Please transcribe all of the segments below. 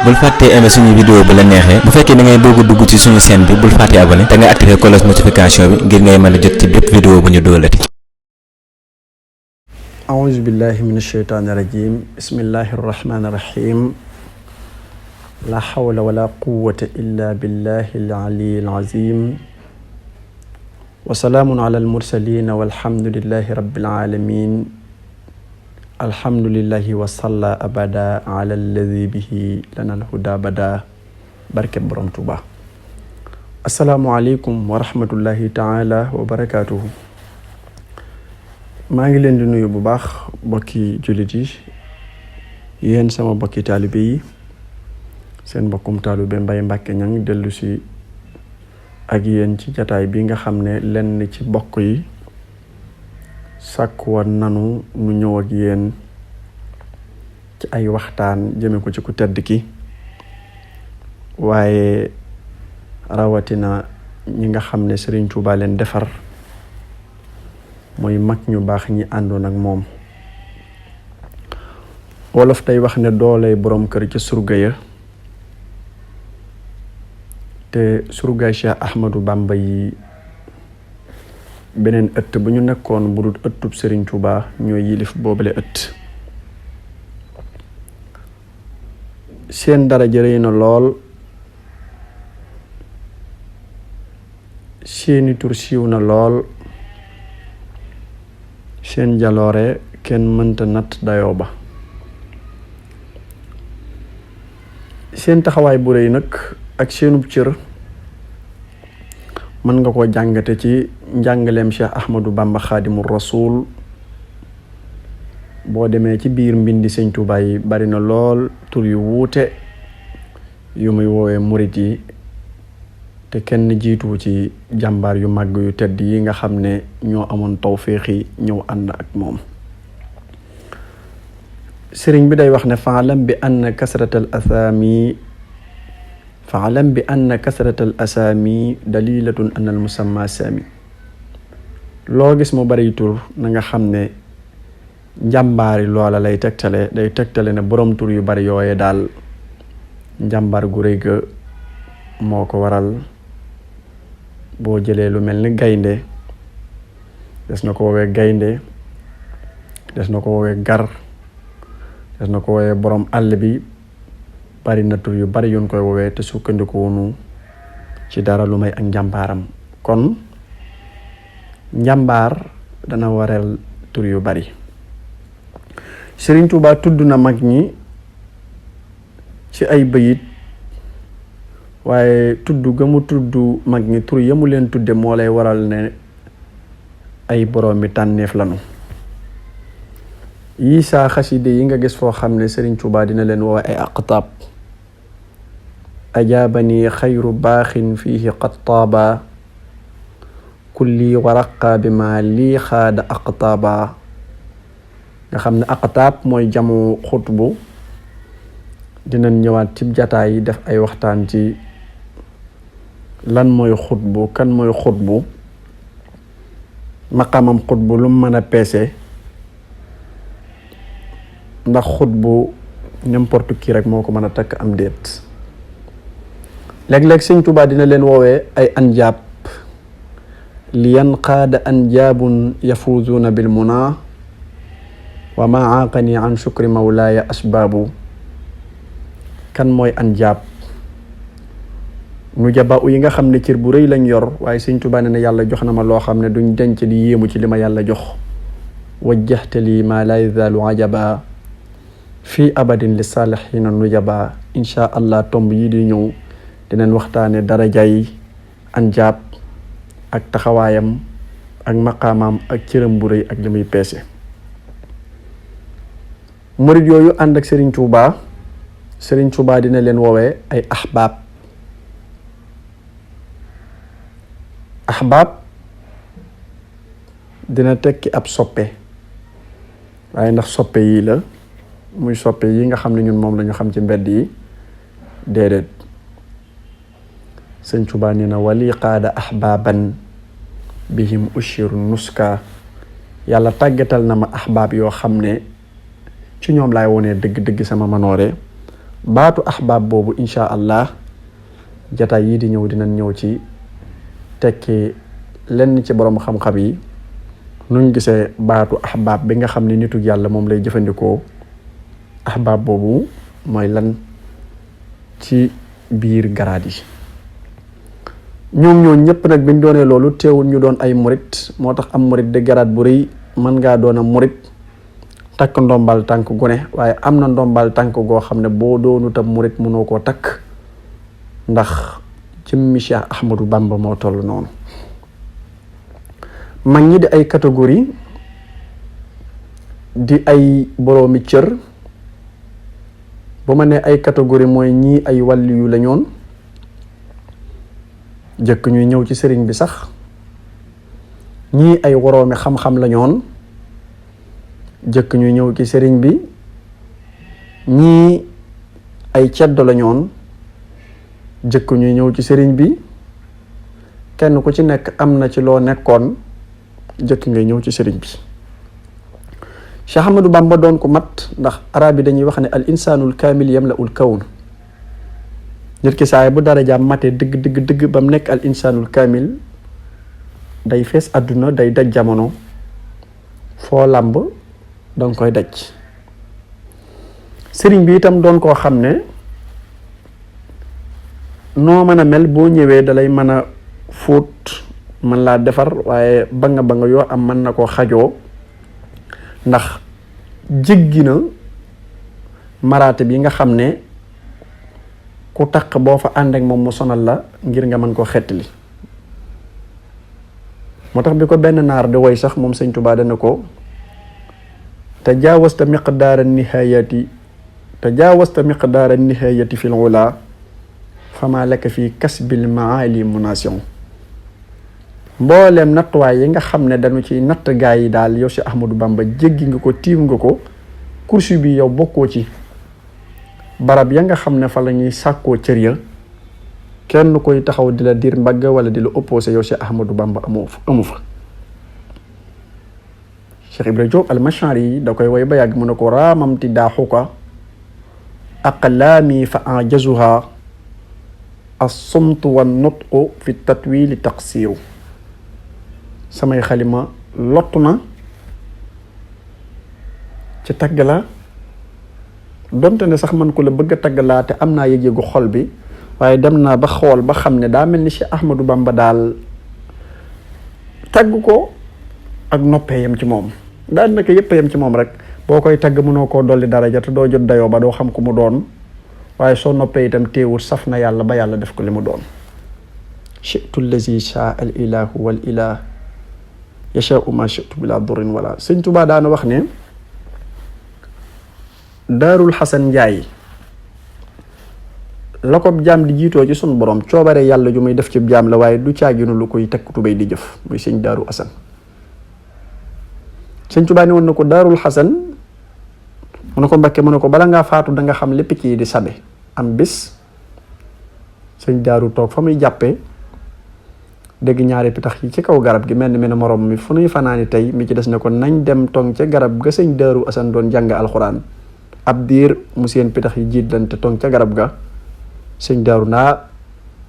bul fàttee aimer suñu vidéo bu la neexee bu fekkee da ngay bëgg a dugg ci suñu chaîne bi bul fàttee abonné te nga activer cloche notification bi ngir ngay mën a jot ci bépp vidéo bu ñu doolati. أعوذ بالله من الشيطان الرجيم بسم الله الرحمن الرحيم لا حول ولا قوة إلا بالله العلي العظيم وسلام على المرسلين والحمد لله رب العالمين الحمد لله وصلى أبدا على الذي به لنا الهدى بدا بركة برم توبا السلام عليكم ورحمة الله تعالى وبركاته. maa ngi leen di nuyu bu baax bokki jullit yi yéen sama bokki taalibe yi seen mbokkum taalibe Mbaye Mbacke Niang dellu si ak yéen ci jataay bi nga xam ne lenn ci bokk yi sàkk woon nanu nu ñëw ak yéen ci ay waxtaan jëme ko ci ku tedd ki waaye rawatina ñi nga xam ne Serigne Touba leen defar mooy mag ñu baax ñi àndoon ak moom. wolof tey wax ne dooley boroom kër ca surga ya te surgaay Cheikh Ahmadou Bamba yi beneen ëtt bu ñu nekkoon bu dul ëttub Serigne Touba ñooy yilif boobale ëtt. seen daraja rëy na lool, seeni tur siiw na lool, seen jaloore kenn mënta natt dayoo ba. seen taxawaay bu rëy nag ak seenub cër mën nga ko jàngate ci njàngaleem Cheikh Ahmadou Bamba Xaadimu Rasuul. boo demee ci biir mbindi Sëñ Tuubaa yi bari na lool tur yu wuute yu muy woowee murit yi te kenn jiitu ci jàmbaar yu màgg yu tedd yi nga xam ne ñoo amoon tawféexi ñëw ànd ak moom. sëriñ bi day wax ne faalam bi anna kasratal asaami dalilatun anna al musamma saami. loo gis mu bari tur na nga xam ne njàmbaari loola lay tegtale day tegtale ne borom tur yu bari yooye daal njàmbaar gu rëy ga moo ko waral. boo jëlee lu mel ni gaynde des na ko woowee gaynde, des na ko woowee gar, des na ko woowee borom àll bi. bari na tur yu bari yuñ koy woowee te sukkandiku wunu ci dara lu may ak njàmbaaram. kon njàmbaar dana waral tur yu bari. Serigne Touba tudd na mag ñi ci ay bayit, waaye tudd ga mu tudd mag ñi tur yamu leen tudde moo lay waral ne ay boroomi tànneef lanu. yii saa xaside yi nga gis foo xam ne Serigne Touba dina leen woowe ay aqtaab. ajaabani xayru baaxin fiihi qattaaba kulli waraqa bi ma lii xaada aqtaaba. nga xam ne aqtaab mooy jamu xutbu. dinañ ñëwaat ci jataay def ay waxtaan ci lan mooy xutbu, kan mooy xutbu, maqamam xutbu lu mën a peese, ndax xutbu n'importe qui rek moo ko mën a takk am déet. léeg-léeg Sëñ Tuubaa dina leen woowee ay anjaab. li yanqaada anjaabun yafuuzuuna bil munaa wa maa aaqani an shukri mawlaaya asbaabu. kan mooy anjaab? nu jaba yi nga xam ne cër bu rëy lañ yor, waaye Sëñ Tuubaa ne yàlla jox na ma loo xam ne duñ denc di yéemu ci li ma yàlla jox. wajjahta lii maa laa yazaalu ajaba fii abadin li saalihiina nu jaba. insha allah tomb yi di ñëw dinañ waxtaane darajay anjaab ak taxawaayam ak maqaamaam ak cëram bu rëy ak li muy peese. murid yooyu ànd ak Serigne Touba dina leen woowee ay ahbaab. ahbaab dina tekki ab soppe, waaye ndax soppe yii la muy soppe yi nga xam ne ñun moom lañu xam ci mbedd yi déedéet. Sëñ Tuubaa nee na wali qaada ahbaaban bihim ushiru nuska. yàlla tàggatal na ma ahbaab yoo xam ne ci ñoom laay wonee dëgg-dëgg sama manoore baatu ahbaab boobu insha allah jataay yii di ñëw dinañ ñëw ci tekki lenn ci borom xam-xam yi nuñ gisee baatu ahbaab bi nga xam ne nitu yàlla moom lay jëfandikoo ahbaab boobu mooy lan ci biir garaat yi. ñoom ñoo ñëpp nag biñ doonee loolu teewul ñu doon ay murit moo tax am murit de garaat bu rëy mën ngaa doon a murit takk ndombal tànk gune waaye am na ndombal tànk goo xam ne boo doonu tam murit mënoo koo takk ndax jëmmi Cheikh Ahmadou Bamba moo toll noonu. mag ñi di ay catégorie di ay boroomi cër bu ma ne ay catégorie mooy ñii ay wàlliyu la ñoon jëkk ñuy ñëw ci sëriñ bi sax, ñii ay woroomi xam-xam la ñoon jëkk ñuy ñëw ci sëriñ bi, ñii ay ceddo la ñoon jëkk ñuy ñëw ci sëriñ bi. kenn ku ci nekk am na ci loo nekkoon jëkk ngay ñëw ci sëriñ bi. Cheikh Ahmadou Bamba doon ko mat, ndax arab yi dañuy wax ne al insaanul kaamil yamla'ul kawn. nit ki saay bu darajaam matee dëgg ba mu nekk al insaanul kaamil day fees àdduna, day daj jamono, foo làmb danga koy daj. sëriñ bi itam doon koo xam ne noo mën a mel boo ñëwee dalay mën a fóot, mën laa defar, waaye ba nga yoo am mën na koo xajoo, ndax jéggi na maraate bi nga xam ne ku taq boo fa ànd ak moom mu sonal la ngir nga mën koo xettali. moo tax bi ko benn naar di woy sax moom Sëñ Tuubaa dana ko tajaawasta miqdaara nihayati fil ula fama laka fi kasbil maali munation. mbooleem nattuwaay yi nga xam ne dañu ci natt gaa yi daal yow si Ahmadou Bamba jéggi nga ko, tiim nga ko, kursi bi yow bokkoo ci barab ya nga xam ne fa la ñuy sàkkoo cër ya, kenn koy taxaw di la diir mbagg wala di la opposé yow si Ahmadou Bamba amu fa. Cheikh Ibra Diop al-Mashari yi da koy woy ba yàgg mu ne ko raamamti daaxuka aqlaami fa ajazuha as-sumtu wa nutqu fi tatwili taqsiru. samay xalima lottu na ci tagg la, donte ne sax man ko la bëgg a tagg laa te am naa yëg-yëgu xol bi, waaye dem naa ba xool ba xam ne daa mel ni Cheikh Ahmadou Bamba daal tagg ko ak noppee yam ci moom, daal naka yëpp yam ci moom rek. boo koy tagg mënoo koo dolli daraja te doo jot dayoo ba doo xam ku mu doon, waaye soo noppee itam teewul saf na yàlla ba yàlla def ko li mu doon. chitu lazi shaa al ilahu wal ilah yashaa'u ma shi'tu bila durrin wala. Sëñ Tuubaa daana wax ne daarul xasan njaay la ko jaam di jiitoo ci sunu borom coobare yàlla ju muy def ci jaam la, waaye du caaginu lu koy tekk tubéy di jëf. muy sëñ daaru xasan. Sëñ Tuubaa ne woon na ko daarul xasan, mu ne ko Mbakke, mu ne ko bala ngaa faatu da nga xam lépp ci di sabe. am bis sëñ daaru toog fa muy jàppee dégg ñaari pitax yi ci kaw garab gi mel ni morom mi fu nuy fanaani tey, mi ci des ne ko nañ dem tong ca garab ga sëñ daaru asan doon jàng alxuraan. ab diir mu seen pitax yi jiit lan te tong ca garab ga. sëñ daaru naa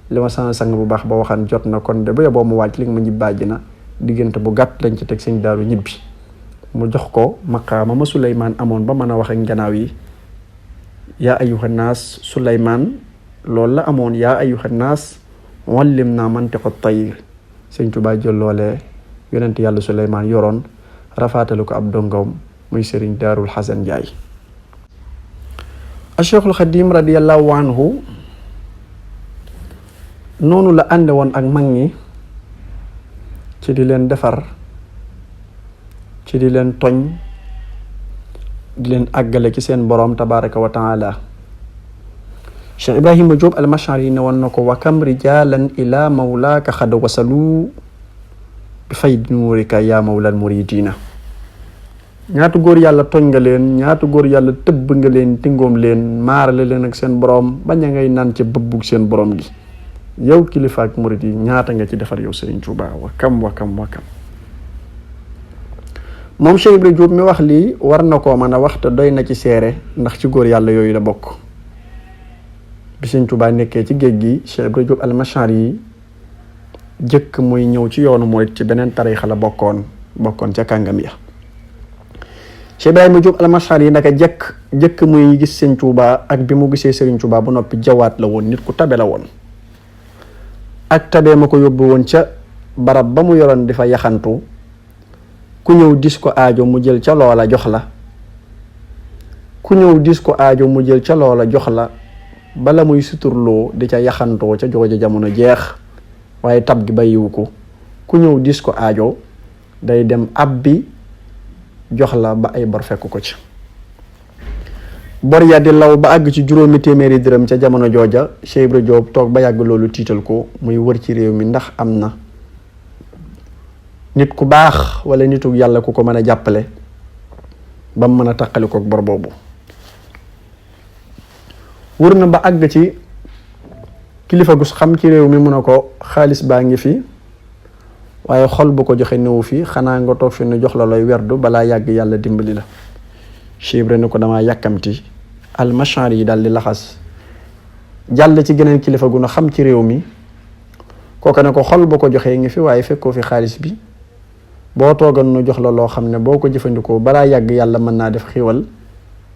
li ma sang bu baax ba waxaan jot na, kon de ba yoboo mu wàcc li nga ma ñibbaaji na. diggante bu gàtt lañ ci teg sëñ daaru ñibbi, mu jox ko maqaama ma Suleymaan amoon ba mën a wax ak njanaaw yi. yaa ayyuhan naas Suleymaan loolu la amoon, yaa ayyuhan naas wallim naa mantiqa tayr. sëñ Tuubaa jël loolee yonent yàlla Suleymaan yoroon rafaatalu ko ab dongawam muy sëriñ Daarul Xasan Njaay. a Cheikhul Xadim radiyallahu anhu noonu la ànde woon ak mag ñi ci di leen defar, ci di leen toñ, di leen àggale ci seen boroom tabaraka wa taala. Cheikh Ibrahima Diop al-Mashari ne woon na ko wa kam rijalan ila mawlaaka xad wasalu bi faydi nuurika yaa mawlal muridina. ñaatu góor yàlla toñ nga leen, ñaatu góor yàlla tëbb nga leen, tingoom leen, maarale leen ak seen boroom bañ a ngay naan ca bëbbug seen boroom gi. yow kilifa ak murid yi ñaata nga ci defar yow Serigne Touba. wa kam moom Cheikh Ibrahima Diop mi wax lii war na koo mën a wax te doy na ci seere, ndax ci góor yàlla yooyu la bokk. bi Sëñ Tuubaa nekkee ci géej gi Cheikh Ibra Diop Almashari yi jëkk muy ñëw ci yoonu murit ci beneen tariixa la bokkoon ca kàngam ya. Cheikh Ibrahima Diop Almashari yi naka jëkk muy gis Sëñ Tuubaa ak bi mu gisee Sëriñ Tuubaa ba noppi jawaat la woon, nit ku tabe la woon. ak tabee ma ko yóbbu woon ca barab ba mu yoroon di fa yaxantu, ku ñëw dis ko aajo mu jël ca loola jox la, bala muy suturloo di ca yaxantoo ca jooja jamono jeex, waaye tab gi bàyyiwu ko. ku ñëw dis ko aajo day dem abbi jox la ba ay bor fekk ko ci. bor ya di law ba àgg ci 200 dërëm ca jamono jooja. Cheikh Ibra Diop toog ba yàgg loolu tiital ko, muy wër ci réew mi ndax am na nit ku baax wala nitu yàlla ku ko mën a jàppale ba mu mën a taqali kook bor boobu. wër na ba àgg ci kilifa gu xam ci réew mi mu ne ko xaalis baa ngi fi waaye xol bu ko joxe néew fi, xanaa nga toog fi nu jox la looy werdu balaa yàgg yàlla dimbali la. Cheikh Ibra ne ko damaa yàkkamti. Almashari yi daal di laxas jàll ci geneen kilifa gu na xam ci réew mi, kooka ne ko xol bu ko joxee ngi fi waaye fekkoo fi xaalis bi, boo toogal nu jox la loo xam ne boo ko jëfandikoo balaa yàgg yàlla mën naa def xiiwal.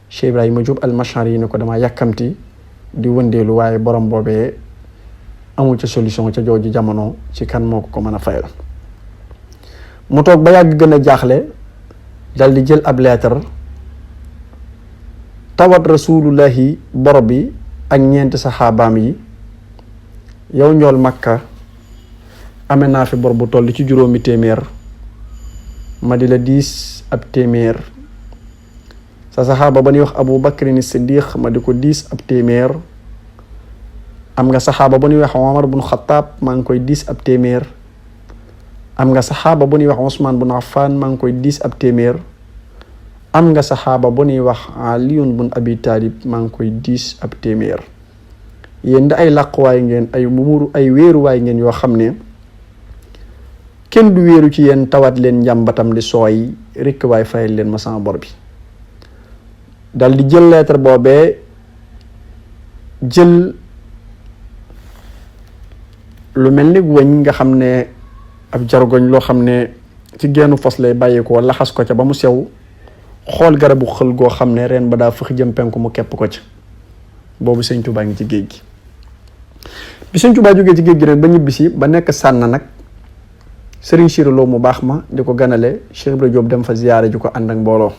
Cheikh Ibrahima Diop Almashari yi ne ko damaa yàkkamti di wëndeelu waaye borom boobee amul ca solution ca jooju jamono, ci kan moo ko mën a fayal. mu toog ba yàgg gën a jaaxle dal di jël ab leetar tawat rasulullahi bor bi ak ñeenti saxaabaam yi, yow njool Makka ame naa fi bor bu toll ci 200 ma di la diis ab téeméer. sa saxaaba ba ñuy wax Abu Bakrin Siddiq ma di ko diis ab téeméer. am nga saxaaba bu ñuy wax Omar bun Xattaab maa ngi koy diis ab téeméer. am nga saxaaba bu ñuy wax Ousmane bun Affan maa ngi koy diis ab téeméer. am nga saxaaba bu ñuy wax Aliyun bun Abi Talib maa ngi koy diis ab téeméer. yéen da ay làquwaay ngeen, ay wéeruwaay ngeen yoo xam ne kenn du wéeru ci yéen tawat leen njàmbatam di sooy rekk waay fayal leen ma sama bor bi. dal di jël lettre boobee jël lu mel ni wëñ nga xam ne ab jargoñ loo xam ne ci geenu fos lay bàyyi ko laxas ko ca ba mu sew, xool garabu xël goo xam ne reen ba daa fëx jëm penku mu kepp ko ca. boobu Sëñ Tuubaa ngi ci géej gi. bi Sëñ Tuubaa jógee ci géej gi nag ba ñibbisi ba nekk sànn nag, Sëriñ Siira Lo mu baax ma di ko ganale, Cheikh Ibra Diop dem fa ziyaara ji ko ànd ak mbooloo.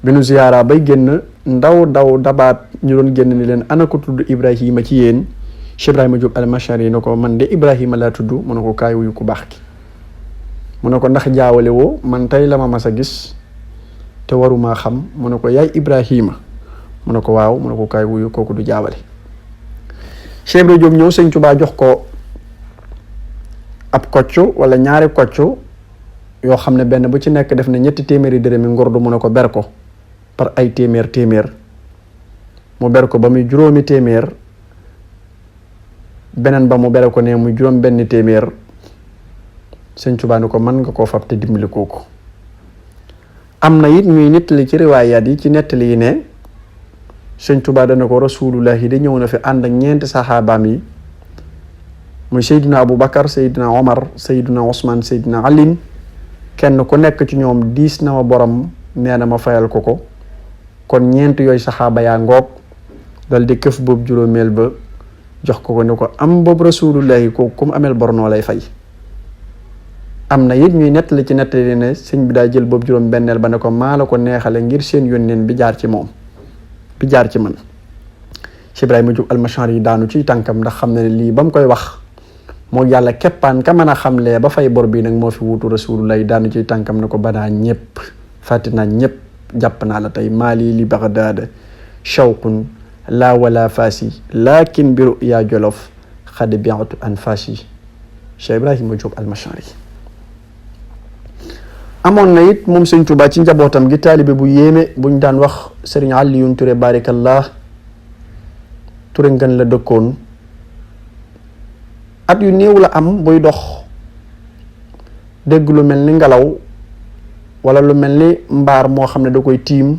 bi nu ziyaara bay génn ndaw dabaat ñu doon génn ni leen ana ko tudd Ibrahima ci yéen. Cheikh Ibrahima Diop Almashari yi ne ko man de Ibrahima laa tudd. mu ne ko kaay wuyu ku baax ki. mu ne ko ndax jaawale woo, man tey la ma mas a gis te waruma xam. mu ne ko yaay Ibrahima. mu ne ko waaw. mu ne ko kaay wuyu, kooku du jaawale. Cheikh Ibra Diop ñëw Sëñ Tuubaa jox ko ab koccu wala ñaari koccu yoo xam ne benn bu ci nekk def na 3 téeméeri dërëmi ngordu. mu ne ko ber ko par ay téeméer mu ber ko ba muy 5 téeméer, beneen ba mu bere ko ne muy 5 benn téeméer. Sëñ Tuubaa ne ko mën nga koo fab te dimbali kooku. am na it ñuy nettali ci riwaayaat yi, ci nettali yi ne Sëñ Tuubaa dana ko rasulullahi de ñëw na fi ànd ak 4 saxaabaam yi, muy Seydina Abu Bakar, Seydina Omar, Seydina Ousmane, Seydina Alin. kenn ku nekk ci ñoom diis na ma borom, nee na ma fayal ko ko. kon 4 yooyu saxaaba yaa ngoog dal di këf boobu 5 ba jox ko ne ko am boobu rasulullahi ko kum amel bor noo lay fay. am na it ñuy nettali ci nettali ne sëñ bi daa jël boobu 5 ba ne ko maa la ko neexale ngir seen yónneen bi jaar ci moom, bi jaar ci man. Cheikh Ibrahima Diop Almashari yi daanu ci tànkam ndax xam ne lii ba mu koy wax moo yàlla keppaan ka mën a xamlee ba fay bor bi nag moo fi wutu rasulullahi. daanu ci tànkam ne ko banaa ñëpp fàtti naa ñëpp, jàpp naa la tey. maali li Bagdaad shawqun laa wala faasi lakin biru yaa jolof xad biatu an faasi. Cheikh Ibrahima Diop Almashari amoon na it moom Sëñ Tuubaa ci njabootam gi taalibe bu yéeme buñ daan wax Sëriñ Aliyun Ture barikallah Ture ngën la dëkkoon. at yu néew la am buy dox dégg lu mel ni ngelaw wala lu mel ni mbaar moo xam ne da koy tiim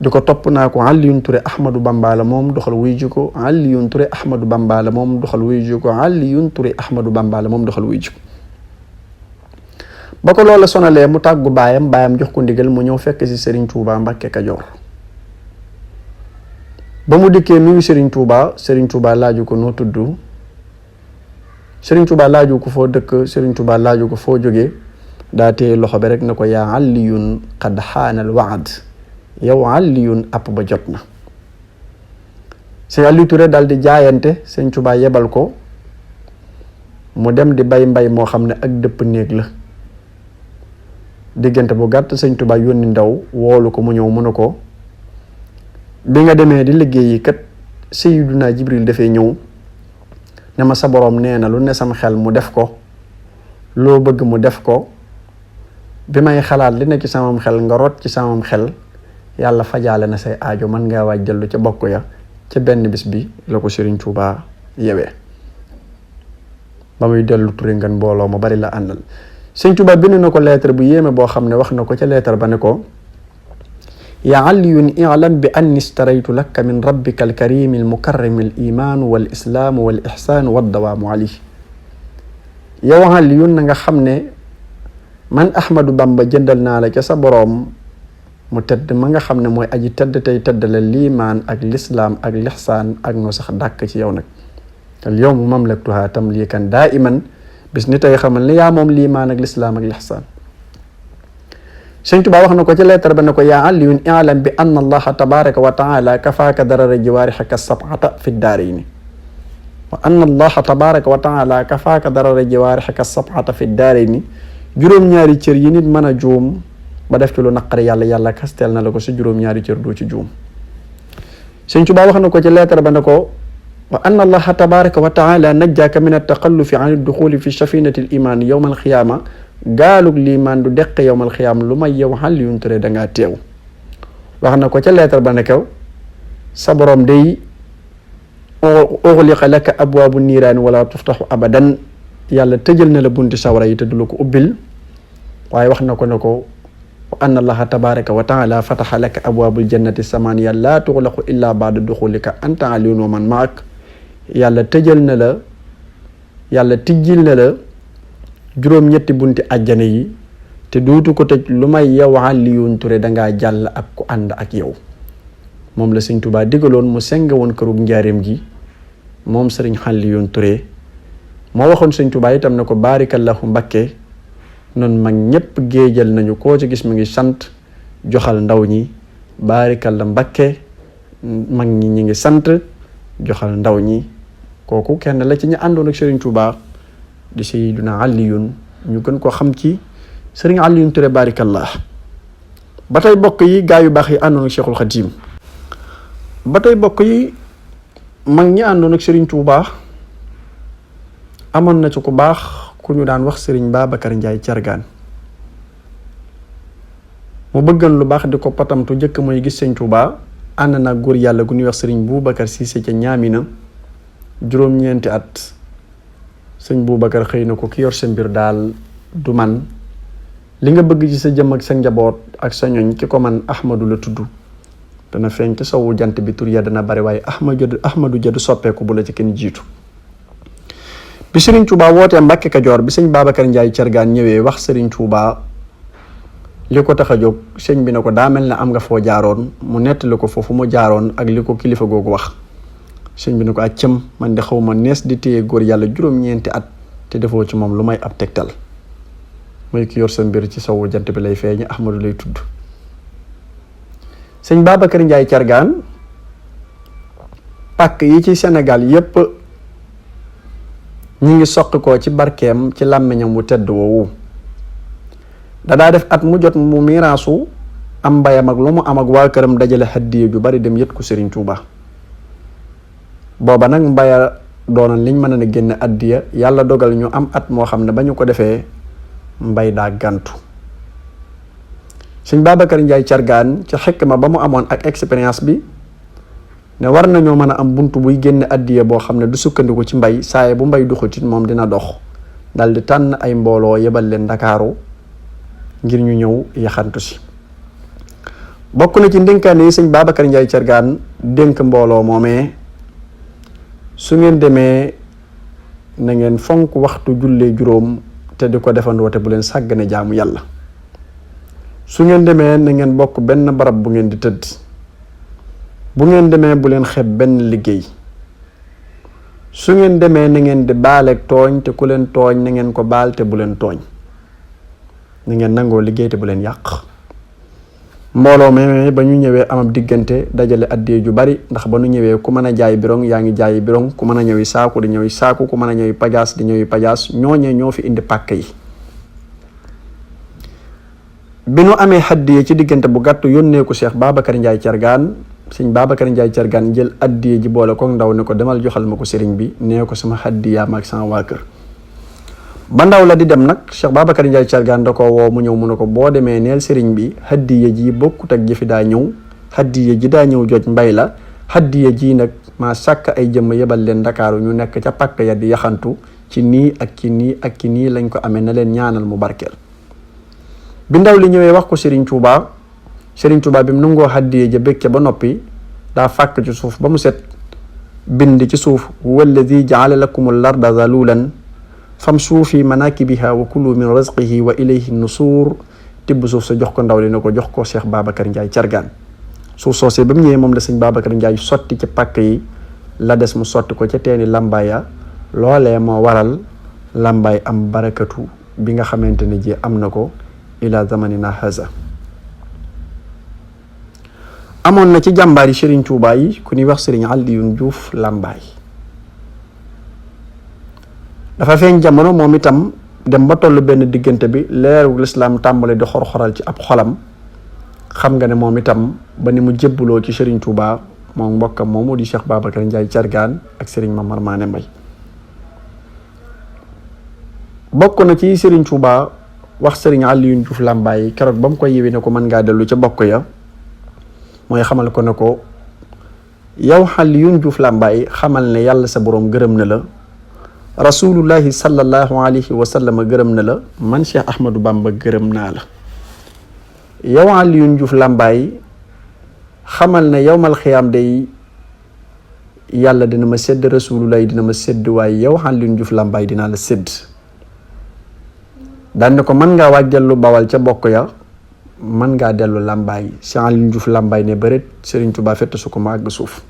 di ko topp naa ko Alioune Touré Ahmadou Bamba la moom doxal wuy ji ko Alioune Touré Ahmadou Bamba la moom doxal wuy ji ko Alioune Touré Ahmadou Bamba la moom doxal wuy ji ko ba ko loola sonalee mu tàggu baayam jox ko ndigal mu ñëw fekk si Serigne Touba Mbàkke Kajoor ba mu dikkee nuyu Serigne Touba laaju ko noo tudd Serigne Touba laaju ko foo dëkk Serigne Touba laaju ko foo jógee daa téye loxo bi rek na ko yaa Aliyun qad xaanal waad yow Aliyun app ba jot na Sëñ Aliou Touré daal di jaayante Serigne Touba yebal ko mu dem di bay mbay moo xam ne ak dëpp néeg la diggante bu gàtt Sëñ Touba yónni ndaw woolu ko mu ñëw mu ne ko bi nga demee di liggéeyi kat Sayyiduna Jibril dafay ñëw ne ma sa boroom nee na lu ne sam xel mu def ko loo bëgg mu def ko bi may xalaat li ne ci samam xel nga rot ci samam xel yàlla fajaale na say aajo mën ngaa waaj dellu ca bokk ya ca benn bis bi la ko Serigne Touba yewee ba muy dellu Touré ngan mbooloo ma bari la àndal Serigne Touba bind na ko lettre bu yéeme boo xam ne wax na ko ca lettre ba ne ko yaa Aliyun i'lam bi anni istaraytu laka min rabbika alkarimi almukarrami alimaanu wal islaamu wal ixsaanu waddawaamu alayhi yow Aliyun na nga xam ne man Ahmadou Bamba jëndal naa la ca sa boroom mu tedd ma nga xam ne mooy aji tedd tey teddale liimaan ak lislaam ak lixsaan ak no sax dàkk ci yow nag al yawma mamlaktuha tamlikan daa iman bis ni tey xamal ne yaa moom liimaan ak lislaam ak lixsaan Sëñ Tuubaa wax na ko ci lettre ba ne ko yaa Aliyun i'lam bi anna allaha tabaraka wa taala kafaaka darara jiwaarixaka sab'ata fi daarayni wa anna allaha tabaraka wa taala kafaaka darara jiwaarixaka sab'ata fi daarayni juróom-ñaari cër yi nit mën a juum ba def ci lu naqari yàlla kasteel na la ko si juróom-ñaari cër doo ci juum Sëñ Tuubaa wax na ko ci lettre ba ne ko wa anna allaha tabaraka wa taala najjaaka min at-taxallufi an ad-duxuli fi safinati al-iman yawma al-xiyaama gaalug liimaan du deq yawmal xiyaam lu may yow Aliyun Touré dangaa teew wax na ko ca lettre ba ne ko sa borom day uxliqa laka abwaabu niiraani wala tuftaxu abadan yàlla tëjal na la bunti sawara yi te du la ko ubbil waaye wax na ko ne ko wa anna allaha tabaraka wa taala fataxa laka abwaabul jannati samaniya laa tuxlaqu illa baada duxulika anta aliyun wa man maak yàlla tëjal na la yàlla tijjil na la juróom-ñetti bunti àjjana yi te duutu ko tëj lu may yow Aliyun Touré dangaa jàll ak ku ànd ak yow moom la Sëñ Tuubaa digaloon mu senge woon kërub njaareem gi moom Sëriñ Aliyun Touré moo waxoon Sëñ Tuubaa itam ne ko baarikallahu Mbakke noonu mag ñépp géejal nañu koo ci gis mu ngi sant joxal ndaw ñi baarikalla Mbakke mag ñi ngi sant joxal ndaw ñi kooku kenn la ci ñu àndoon ak Sëriñ Tuubaa di Sayyiduna Aliyun ñu gën ko xam ci Sëriñ Aliyun Touré baarikallah ba tey bokk yi gaa yu baax yi àndoon ak Cheikhul Khadim ba tey bokk yi mag ñi àndoon ak Sëriñ Tuubaa amoon na ci ku baax ku ñu daan wax Sëriñ Babacar Njaay Cargaan mu bëggan lu baax di ko patamtu jëkk mooy gis Sëriñ Tuubaa ànd na góor yàlla gu ñuy wax Sëriñ Boubacar Cissé ca Ñaamina juróom-ñeenti at Sëriñ Boubacar xëy na ko ki yor sa mbir daal du man li nga bëgg ci sa jëm ak sa njaboot ak sa ñoñ ki ko man Ahmadu la tudd dana feeñ ci sowu jant bi tur ya dana bari waaye Ahmadu ja du soppeeku bu la ci kenn jiitu bi Sëriñ Tuubaa wootee Mbàkke Kajoor bi sëñ Babacar Njaay Cargaan ñëwee wax Sëriñ Tuubaa li ko tax a jóg sëñ bi ne ko daa mel ne am nga foo jaaroon mu nettali ko foofu mu jaaroon ak li ko kilifa googu wax sëñ bi ne ko accam man de xaw ma nees di téye góor yàlla juróom-ñeenti at te defoo ci moom lu may ab tegtal mooy ki yor sa mbir ci sowu jant bi lay feeñ Ahmadu lay tudd sëñ Babacar Njaay Cargaan pàkk yi ci Sénégal yépp ñi ngi soqi ko ci barkeem ci làmmiñam wu tedd woowu dadaa def at mu jot mu miraasu am mbayam ak lu mu am ak waa këram dajale hadiya ju bari dem yët ko Sëriñ Tuubaa booba nag mbaya doonoon liñ mën a génne addiya yàlla dogal ñu am at moo xam ne ba ñu ko defee mbay daa gàntu sëñ Babacar Njaay Cargaan ci xikma ba mu amoon ak expérience bi ne war nañoo mën a am buntu buy génne addiya boo xam ne du sukkandiku ci mbay saaye bu mbay duxutit moom dina dox dal di tànn ay mbooloo yebal leen Ndakaaru ngir ñu ñëw yaxantu si bokk na ci ndénkaane yi sëñ Babacar Ndiaye Thiergane dénk mbooloo moomee su ngeen demee na ngeen fonk waxtu jullee juróom te di ko defandoo te bu leen sàggane jaamu yàlla. su ngeen demee na ngeen bokk benn barab bu ngeen di tëdd. bu ngeen demee bu leen xeeb benn liggéey. su ngeen demee na ngeen di baaleeg tooñ te ku leen tooñ na ngeen ko baal te bu leen tooñ. na ngeen nangoo liggéey te bu leen yàq. mbooloo mi ba ñu ñëwee amab diggante dajale addee ju bari ndax ba ñu ñëwee ku mën a jaay birong yaa ngi jaayi birong ku mën a ñëwi saaku di ñëwi saaku ku mën a ñëwi pajaas di ñëwi pajaas ñooñee ñoo fi indi pàkk yi. bi nu amee addee ci diggante bu gàtt yónnee ko Cheikh Babacar Ndiaye Thiergane sëñ Babacar Ndiaye Thiergane jël addee ji boole ko ndaw ne ko demal joxal ma ko sëriñ bi nee ko sama addiyaa ma ak sama waa kër. ba ndaw la di dem nag Cheikh Babacar Ndiaye Thiergane da ko woo mu ñëw mu ne ko boo demee neel sëriñ bi haddiya ji bokkut ak jëfi daa ñëw haddiya ji daa ñëw joj mbay la haddiya ji nag maa sàkk ay jëmm yebal leen Ndakaaru ñu nekk ca pàkk ya di yaxantu ci nii ak ci nii ak ci nii lañ ko amee na leen ñaanal mu barkeel. bi ndaw li ñëwee wax ko Serigne Touba bi mu nangoo haddiya ja bég ca ba noppi daa fàkk ci suuf ba mu set bind ci suuf walladi jaala lakumul arda zalulan famshu fi manakibiha wa kulu min rizqihi wa ilayhi nusuur tibb suuf sa jox ko ndaw li ne ko jox ko Cheikh Babacar Ndiaye Thiergane. suuf soosee ba mu ñëwee moom la sëñ Babacar Ndiaye sotti ci pàkk yi la des mu sotti ko ca teeni lambaaya loolee moo waral lambaay am barakatu bi nga xamante ne ji am na ko ila zamanina haza. amoon na ci jàmbaari Serigne Touba yi ku ñuy wax Serigne Alioune Diouf Lambaay. dafa feeñ jamono moom itam dem ba toll benn diggante bi leeru lislaam tàmbale di xor-xoral ci ab xolam xam nga ne moom itam ba ni mu jébbuloo ci Serigne Touba moom mbokkam moomu di Cheikh Babacar Ndiaye Thiergane ak Serigne Mamar Mané Mbaye. bokk na ci Serigne Touba wax Serigne Alioune Diouf Lambaay keroog ba mu ko yiwi ne ko mën ngaa dellu ca bokk ya mooy xamal ko ne ko yow Alioune Diouf Lambaay xamal ne yàlla sa boroom gërëm na la rasulullahi sallallahu alayhi wa sallam gërëm na la man Cheikh Ahmadou Bamba gërëm naa la. yow Alioune Diouf Lambaay xamal ne yowmal xiyaam day yàlla dina ma sédd rasulullahi dina ma sédd waaye yow Alioune Diouf Lambaay dinaa la sédd. daan ne ko mën ngaa waaj dellu bawal ca bokk ya mën ngaa dellu Lambaay Cheikh Alioune Diouf Lambaay ne bëreet Serigne Touba fett su ko ma àgg suuf.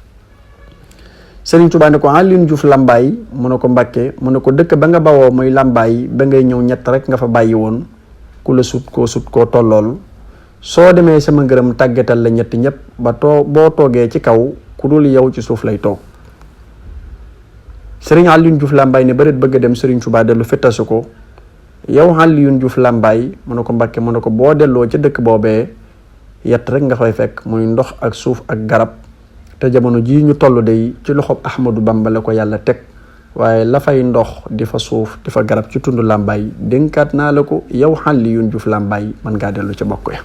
Serigne Touba ne ko Alioune Diouf Lambaay mu ne ko Mbàkke mu ne ko dëkk ba nga bawoo muy Lambaay ba ngay ñëw ñett rek nga fa bàyyi woon ku la sut koo tollool soo demee sama ngërëm tàggatal la ñett ñëpp ba boo toogee ci kaw ku dul yow ci suuf lay toog. Serigne Alioune Diouf Lambaay ne bëreet bëgg a dem Serigne Touba dellu fettasu ko yow Alioune Diouf Lambaay mu ne ko Mbàkke mu ne ko boo delloo ca dëkk boobee yett rek nga fay fekk muy ndox ak suuf ak garab te jamono jii ñu toll day ci loxob Ahmadou Bamba la ko yàlla teg waaye la fay ndox di fa suuf di fa garab ci tund Lambaay dénkaat naa la ko yow Alioune Diouf Lambaay mën ngaa dellu ca bokk ya.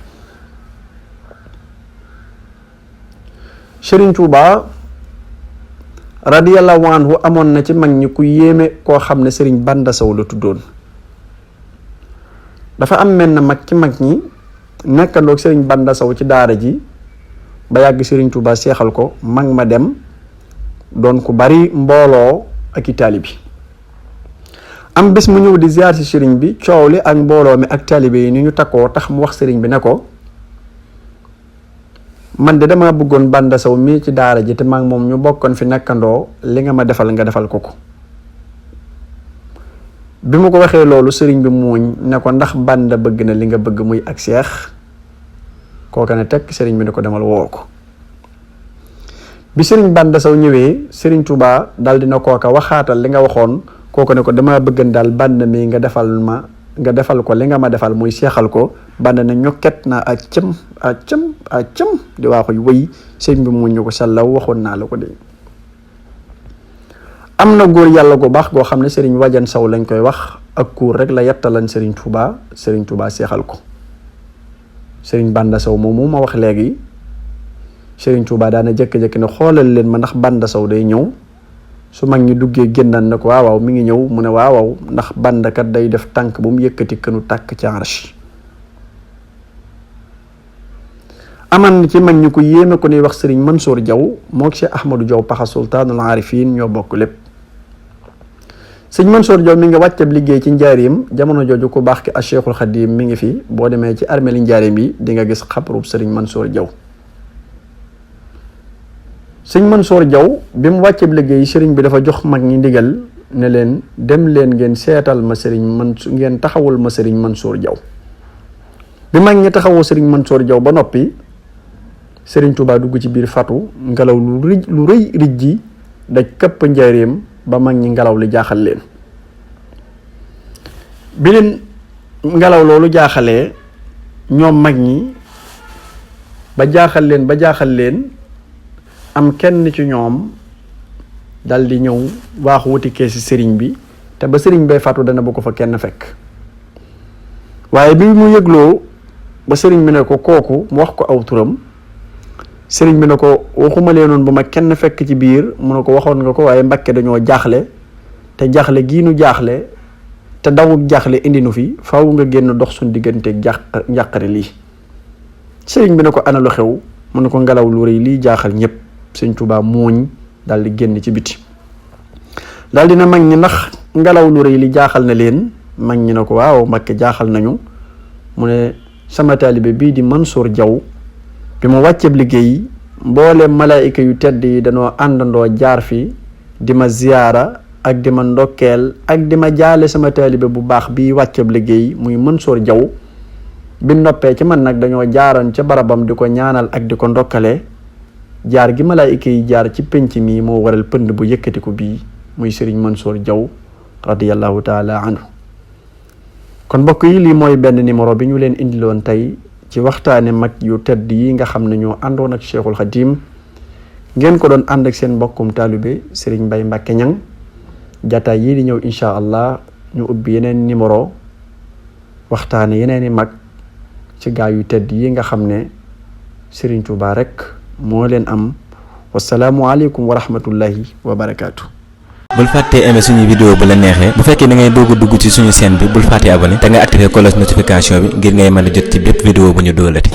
Serigne Touba radiyallahu anhu amoon na ci mag ñi ku yéeme koo xam ne Serigne Banda Sow la tuddoon. dafa am mel na mag ci mag ñi nekkandoog Serigne Banda Sow ci daara ji ba yàgg Serigne Touba seexal ko mag ma dem doon ku bari mbooloo ak i taalibi am bés mu ñëw di ziar si Serigne bi coow li ak mbooloo mi ak taalibe yi ni ñu takkoo tax mu wax Serigne bi ne ko man de dama bëggoon Banda Sow mii ci daara ji te mag moom ñu bokkoon fi nekkandoo li nga ma defal nga defal ko ko. bi mu ko waxee loolu sëriñ bi muuñ ne ko ndax Banda bëgg na li nga bëgg muy ak seex kooka ne tekk sëriñ bi ne ko demal woo ko. bi sëriñ Banda Sow ñëwee sëriñ Touba daal dina kooka waxaatal li nga waxoon kooka ne ko dama bëggan daal Banda mi nga defal ko li nga ma defal muy seexal ko. Banda ne ñokket naa accam di waaxuy wëy sëriñ bi muuñ ñu ko sallaw waxoon naa la ko de. am na góor yàlla gu baax goo xam ne Serigne Wajan Sow lañ koy wax ak kuur rek la yettalan Serigne Touba seexal ko. Serigne Banda Sow moomu ma wax léegi Serigne Touba daana jëkk-jëkk ne xoolal leen ma ndax Banda Sow day ñëw su mag ñi duggee génnaan na ko waaw mi ngi ñëw mu ne waaw ndax Banda kat day def tànk bu mu yëkkati kënu tàkk ci arsh. aman ci mag ñu ko yéeme ko nuy wax sëriñ Mansour Diaw mook Cheikh Ahmadou Diaw Paxa sultaanul aarifin ñoo bokk lépp. sëñ Mansour Diaw mi nga wàccab liggéey ci njaareem jamono jooju ku baax ki a Cheikhul Khadim mi ngi fi boo demee ci armeeli njaareem yi di nga gis xabrub sëriñ Mansour Diaw. sëñ Mansour Diaw bi mu wàccab liggéey sëriñ bi dafa jox mag ñi ndigal ne leen dem leen ngeen seetal ma ngeen taxawul ma sëriñ Mansour Diaw. bi mag ñi taxawoo sëriñ Mansour Diaw ba noppi sëriñ Touba dugg ci biir fatu ngelaw lu rëy rij ji daj këpp njaareem ba mag ñi ngelaw li jaaxal leen. bi leen ngelaw loolu jaaxalee ñoom mag ñi ba jaaxal leen am kenn ci ñoom dal di ñëw waaxu wuti keesi sëriñ bi te ba sëriñ bay fatu dana bu ko fa kenn fekk. waaye bi mu yëgloo ba sëriñ bi ne ko kooku mu wax ko aw turam sëriñ bi ne ko waxuma leenoon bu ma kenn fekk ci biir mu ne ko waxoon nga ko waaye Mbàkke dañoo jaaxle te jaaxle gii nu jaaxle te dawuk jaaxle indi nu fi faaw nga génn dox suñ digganteeg njàqare lii. sëriñ bi ne ko ana lu xew mu ne ko ngelaw lu rëy lii jaaxal ñëpp. sëñ Tuubaa mooñ daal di génn ci biti daal dina mag ñi ndax ngelaw lu rëy li jaaxal na leen mag ñi ne ko waaw Mbàkke jaaxal nañu mu ne sama taalibe bii di Mansour Diaw bi mu wàcceeb liggéey mboolem malaayika yu tedd yi dañoo àndandoo jaar fi di ma ziyaara ak di ma ndokkeel ak di ma jaale sama taalibe bu baax bii wàcceeb liggéey muy Mansour Diaw bi noppee ci man nag dañoo jaaroon ca barabam di ko ñaanal ak di ko ndokkale jaar gi malaayika yi jaar ci penc mi moo waral pënd bu yëkkatiku bii muy sëriñ Mansour Diaw radiyallahu taala anhu. kon mbokk yi lii mooy benn numéro bi ñu leen indiloon tey ci waxtaane mag yu tedd yi nga xam ne ñoo àndoon ak Cheikhul Khadim ngeen ko doon ànd ak seen mbokkum taalibe Serigne Mbaye Mbacke Niang. jataay yii di ñëw incha allah ñu ubbi yeneen numéro waxtaane yeneen i mag ci gaa yu tedd yi nga xam ne Serigne Touba rek moo leen am. wasalaamu aleykum wa rahmatullahi wa barakaatu. bul fàttee aimer suñu vidéo bu la neexee bu fekkee da ngay bëgg a dugg ci suñu chaîne bi bul fàttee abonné te nga activer cloche notification bi ngir ngay mën a jot ci bépp vidéo bu ñu dóolati.